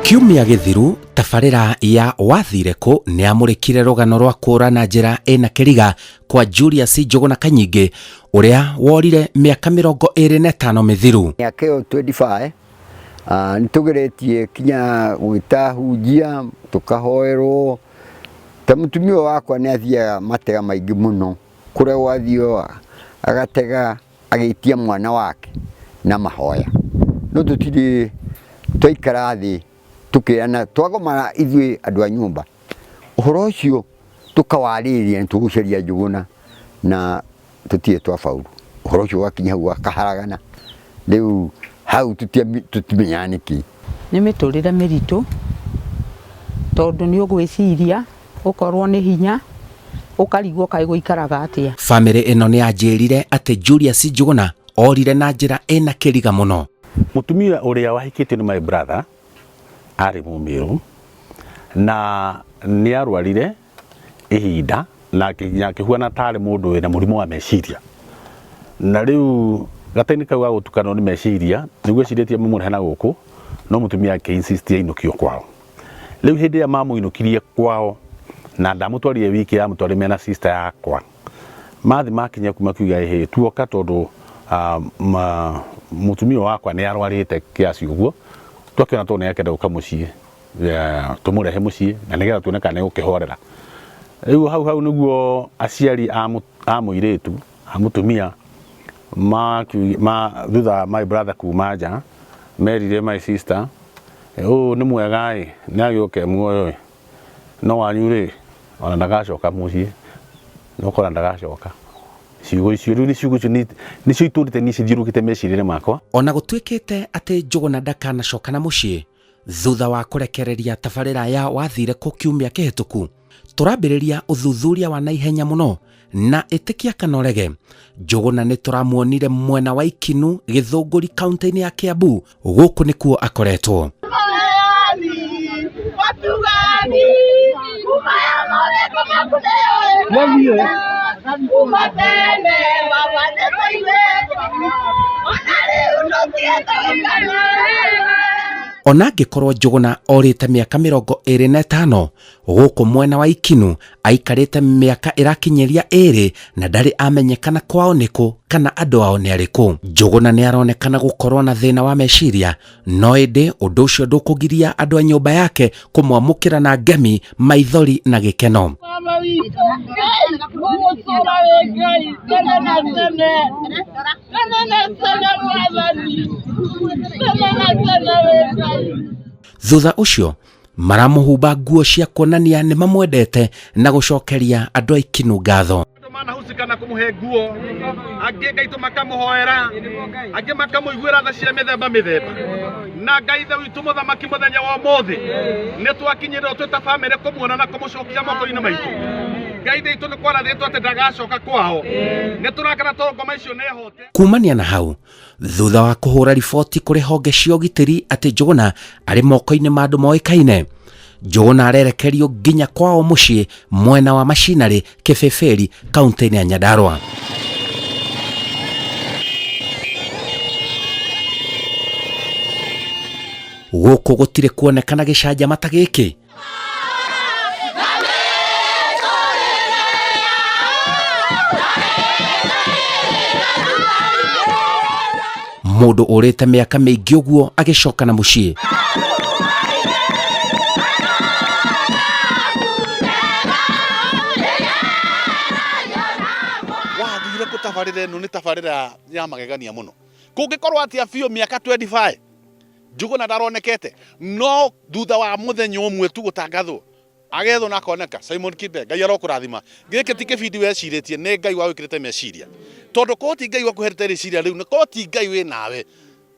Kiumia gĩthiru tabarĩra ya wathire kũ nĩ amũrĩkire rũgano rwa kũra na njĩra ĩna kĩriga kwa Julius Njũgũna Kanyingĩ ũrĩa worire mĩaka 25 mĩthiru. Mĩaka ĩyo 25 nĩ tũgeretie kinya gwĩta hunjia tũkahoerwo ta mũtumia wakwa nĩ athiaga matega maingĩ mũno kũrĩa gwathiĩ agatega agĩtia mwana wake na mahoya no tũtirĩ twaikara thĩ tũkĩrana twagomana ithuĩ andũ a nyũmba ũhoro ũcio tũkawarĩrĩria nĩ tũgũcaria Njũgũna na tũtirĩ twabauru ũhoro ũcio ũgakinya hau ũkaharagana rĩu hau tũtimenyaga nĩkĩ. Nĩ mĩtũrĩre mĩritũ tondũ nĩ ũgwĩciria ũkorwo nĩ hinya ũkarigwo kaĩ gũikaraga atĩa. Bamĩrĩ ĩno nĩ yanjĩrire atĩ Julius Njũgũna orire na njĩra ĩna kĩriga mũno. Mũtumia ũrĩa wahikĩtio nĩ my brother arĩ Mũmĩrũ na nĩ arwarire ihinda na nginya akĩhuana tarĩ mũndũ wĩna mũrimũ wa meciria. Na rĩu gatainĩ kau ga gũtukanwo nĩ meciria nĩguo ecirĩtie mamũrehe na gũkũ no mũtumia akĩ insist ainũkio kwao. Rĩu hĩndĩ ĩrĩa mamũinũkirie kwao na ndamũtwarire wiki amũtwarire mena sister yakwa mathi makinya kuma kiuga ĩhĩ tuoka tondũ mũtumia wakwa nĩ arwarĩte kiasi ũguo twakĩona tondũ nĩ akenda gũka mũciĩ tũmũrehe mũciĩ na nĩgetha tuone kana nĩ gũkĩhorera. Rĩu hau hau nĩguo aciari a mũirĩtu a mũtumia ma thutha wa my brother kuma nja merire my sister ũyũ nĩ mwega ĩ nĩ agĩũke muoyo ĩ no wanyu rĩ ona ndagacoka mũciĩ no kora ndagacoka. Ciugo icio rĩu nĩ ciugo icio nĩcio itũrĩte niĩ cithiũrũrũkĩte meciria-inĩ makwa. Ona gũtuĩkĩte atĩ Njũgũna ndakanacoka na mũciĩ thutha wa kũrekereria tabarĩra ya wathire kũ kiumia kĩhĩtũku, tũrambĩrĩria ũthuthuria wa naihenya mũno na ĩtĩkia kana ũrege, Njũgũna nĩ tũramuonire mwena wa Ikinu Gĩthũngũri kaunti-inĩ ya Kiambu. Gũkũ nĩkuo akoretwo. Ona angĩkorwo Njũgũna orĩte mĩaka 25 gũkũ mwena wa Ikinu aikarĩte mĩaka ĩrakinyĩria ĩrĩ na ndarĩ amenyekana kwao nĩkũ kana andũ ao nĩ arĩkũ. Njũgũna nĩ aronekana gũkorwo na thĩna wa meciria, no ĩndĩ ũndũ ũcio ndũkũgiria andũ a nyũmba yake kũmwamũkĩra na ngemi, maithori na gĩkeno. Baba witũ, Ngai, ũgũtũũra wĩ Ngai tene na tene, tene na tene Mwathani, tene na tene wĩ Ngai. Thutha ũcio maramũhumba nguo cia kuonania nĩ mamwendete na gũcokeria andũ a Ikinu ngatho. Andũ manahusika na kũmũhe nguo, angĩ Ngai tũ makamũhoera, angĩ makamũiguĩra tha cia mĩthemba mĩthemba. Na Ngai Ithe witũ mũthamaki mũthenya wa ũmũthĩ nĩ twakinyĩrĩrwo twĩ ta bamĩrĩ kũmuona na kũmũcokia moko-inĩ maitũ. Ngai Ithe witũ nĩ kwarathĩtwo atĩ ndagacoka kwao. Nĩ tũrakena tondũ ngoma icio nĩ hote. Kumania na hau thutha wa kũhũra riboti kũrĩ honge cia ũgitĩri atĩ Njũgũna arĩ moko-inĩ ma andũ moĩkaine. Njũgũna arerekerio nginya kwao mũciĩ mwena wa Macinarĩ, Kĩbĩbĩri, kaunti-inĩ ya Nyandarua. Gũkũ gũtirĩ kuonekana gĩcanjama ta gĩkĩ. Mũndũ ũrĩte mĩaka mĩingĩ ũguo agĩcoka na mũciĩ. Wathire kũ tabarĩra ĩno nĩ tabarĩra ya magegania mũno. Kũngĩkorwo atĩa biũ mĩaka 25 Njũgũna ndaronekete no thutha wa mũthenya ũmwe tu gũtangathwo agethwo na akoneka. Simon Kibe, Ngai arokũrathima. Gĩkĩ ti kĩbindi wecirĩtie, nĩ Ngai wagwĩkĩrĩte meciria. Tondũ korwo ti Ngai wakũherete rĩciria rĩu, na korwo ti Ngai wĩ nawe,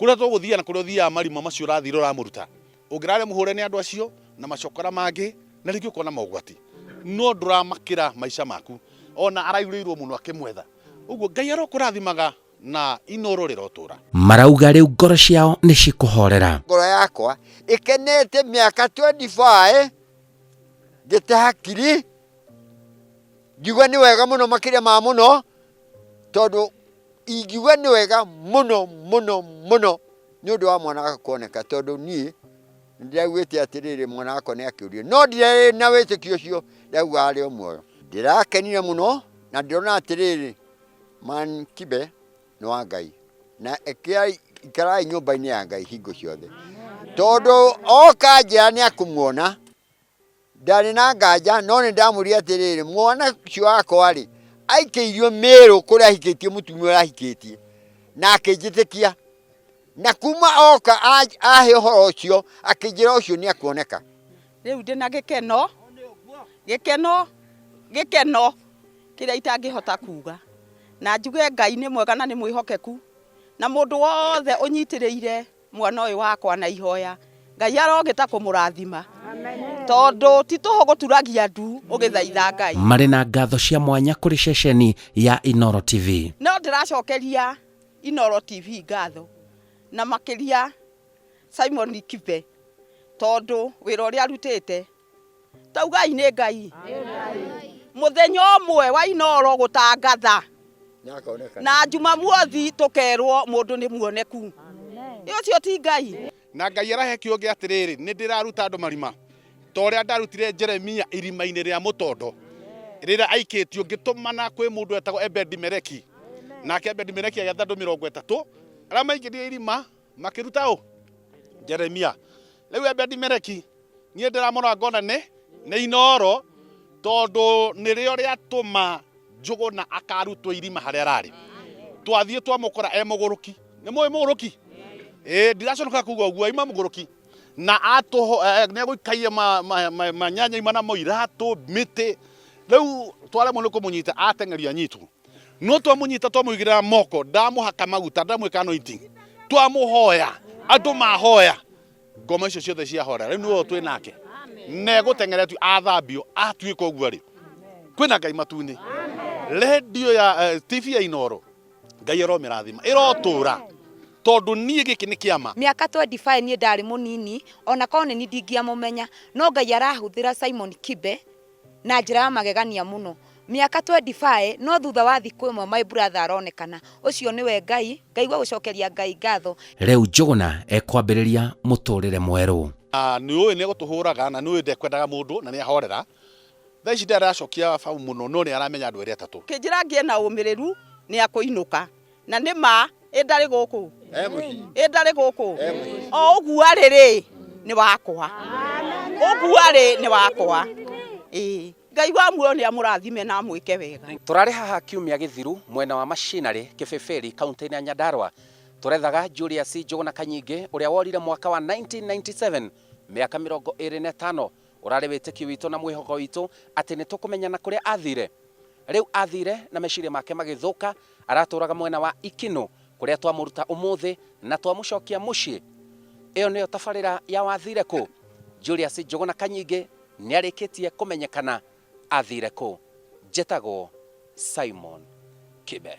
kũrĩa tũgũthiaga na kũrĩa ũthiaga marima macio ũrathire ũramũruta, ũngĩrarĩ mũhũre nĩ andũ acio na macokora mangĩ na rĩngĩ ũkona mogwati. No ndũramakĩra maica maku. Ona araihũrĩirwo mũno akĩmwetha. Ũguo Ngai arokũrathimaga na inoro rĩrotũra. Marauga rĩu ngoro ciao nĩ cikũhorera. Ngoro yakwa ĩkenete mĩaka 25 ngĩte hakiri ngiuga nĩ wega mũno makĩria ma mũno tondũ ingiuga nĩ wega mũno mũno mũno nĩ ũndũ wa mwana kuoneka tondũ niĩ Nĩndĩraugĩte atĩrĩrĩ, mwana wakwa nĩ akĩũrire, no ndirarĩ na wĩtĩkio ũcio, ndĩrauga arĩ o muoyo. Ndĩrakenire mũno na ndĩrona atĩrĩrĩ, man Kibe nĩ wa Ngai na ĩkĩrai ikarai nyũmba-inĩ ya Ngai hingo ciothe, tondũ oka njĩra nĩ akũmuona. Ndarĩ na nganja, no nĩ ndamũria atĩrĩrĩ, mwana ũcio wakwa-rĩ, aikĩirio Mĩrũ kũrĩa ahikĩtie mũtumia ũrĩa ahikĩtie, na akĩnjĩtĩkia. Na kuma oka ahe ũhoro ũcio, akĩnjĩra ũcio nĩ akuoneka. Rĩu ndĩ na gĩkeno, gĩkeno, gĩkeno kĩrĩa itangĩhota kuga. Na njuge Ngai nĩ mwega na nĩ mwĩhokeku, na mũndũ wothe ũnyitĩrĩire mwana ũyũ wakwa na ihoya Ngai arogĩta kũmũrathima tondũ ti tũhũ gũturagia ndu ũgĩthaitha Ngai. Marĩ na ngatho cia mwanya kũrĩ ceceni ya Inooro TV. No ndĩracokeria Inooro TV ngatho na makĩria Simon Kibe tondũ wĩra ũrĩa arutĩte taugai nĩ Ngai. Mũthenya ũmwe wa Inooro gũtangatha na Jumamothi tũkerwo mũndũ nĩ muoneku. Ĩ ũcio ti Ngai? Na Ngai arahe kiugo gĩa atĩrĩrĩ, nĩ ndĩraruta andũ marima ta ũrĩa ndarutire Jeremia irima-inĩ rĩa mũtondo rĩrĩa aikĩtio, ngĩtũmana kwĩ mũndũ wetagwo Ebedi-Meleki. Nake Ebedi-Meleki agĩatha andũ 30 arĩa maingĩrire irima makĩruta ũ? Jeremia. Rĩu Ebedi-Meleki niĩ ndĩramũrora ngona nĩ nĩ Inooro tondũ nĩrĩo rĩatũma Njũgũna akarutwo irima harĩa ararĩ. Twathiĩ twamũkora e mũgũrũki. Nĩ mũĩ mũgũrũki? Ĩĩ ndiraconoka kuga ũguo aima mũgũrũki. Na atũho nĩ egũikaia manyanya ima namo iratũ mĩtĩ. Rĩu twaremwo nĩ kũmũnyita ateng'erio anyitwo. No twamũnyita twamũigĩrĩra moko ndamũhaka maguta ndamwĩka anointing. Twamũhoya andũ mahoya ngoma icio ciothe ciahorera. Rĩu nĩwe twĩ nake na egũteng'eretio athambio atuĩka ũguo rĩ kwĩna Ngai matu-inĩ. Redio ya TV ya Inooro Ngai aromĩrathima ĩrotũra tondũ niĩ gĩkĩ nĩ kĩama. Mĩaka 25 niĩ ndarĩ mũnini ona korwo nĩ niĩ ndingĩamũmenya no Ngai arahũthĩra Simon Kibe na njĩra ya magegania mũno. Mĩaka 25 no thutha wa thikũ ĩmwe my brother aronekana. Ũcio nĩwe Ngai, ngaigua gũcokeria Ngai ngatho. Rĩu Njũgũna ekwambĩrĩria mũtũrĩre mwerũ. Na nĩ ũĩ nĩ egũtũhũraga na nĩ ũĩ ndekwendaga mũndũ na nĩ ahorera. Thaa ici ndaracokia bau mũno no nĩ aramenya andũ erĩ atatũ. Kĩnjĩra ngĩe na ũmĩrĩru nĩ akũinũka. Na nĩ ma ĩ ndarĩ gũkũ? Ĩ ndarĩ gũkũ? O ũguo arĩ rĩ, nĩ wakwa. Ũguo arĩ nĩ wakwa. Ĩĩ. Ngai wa muoyo nĩ amũrathime na amwĩke wega. Tũrarĩ haha kiumia gĩthiru mwena wa Machinery, Kĩbĩbĩri, kaunti-inĩ ya Nyandarua. Tũrethaga Julius Njũgũna Kanyingĩ ũrĩa worire mwaka wa 1997, mĩaka 25. Ũrarĩ wĩtĩkio witũ na mwĩhoko witũ atĩ nĩ tũkũmenya na kũrĩa athire. Rĩu athire na meciria make magĩthũka, aratũraga mwena wa Ikinũ kũrĩa twamũruta ũmũthĩ na twamũcokia mũciĩ. Ĩyo nĩyo tabarĩra ya Wathire Kũ? Julius Njũgũna Kanyingĩ nĩarĩkĩtie kũmenyekana athire kũ. Njĩtagwo Simon Kibe.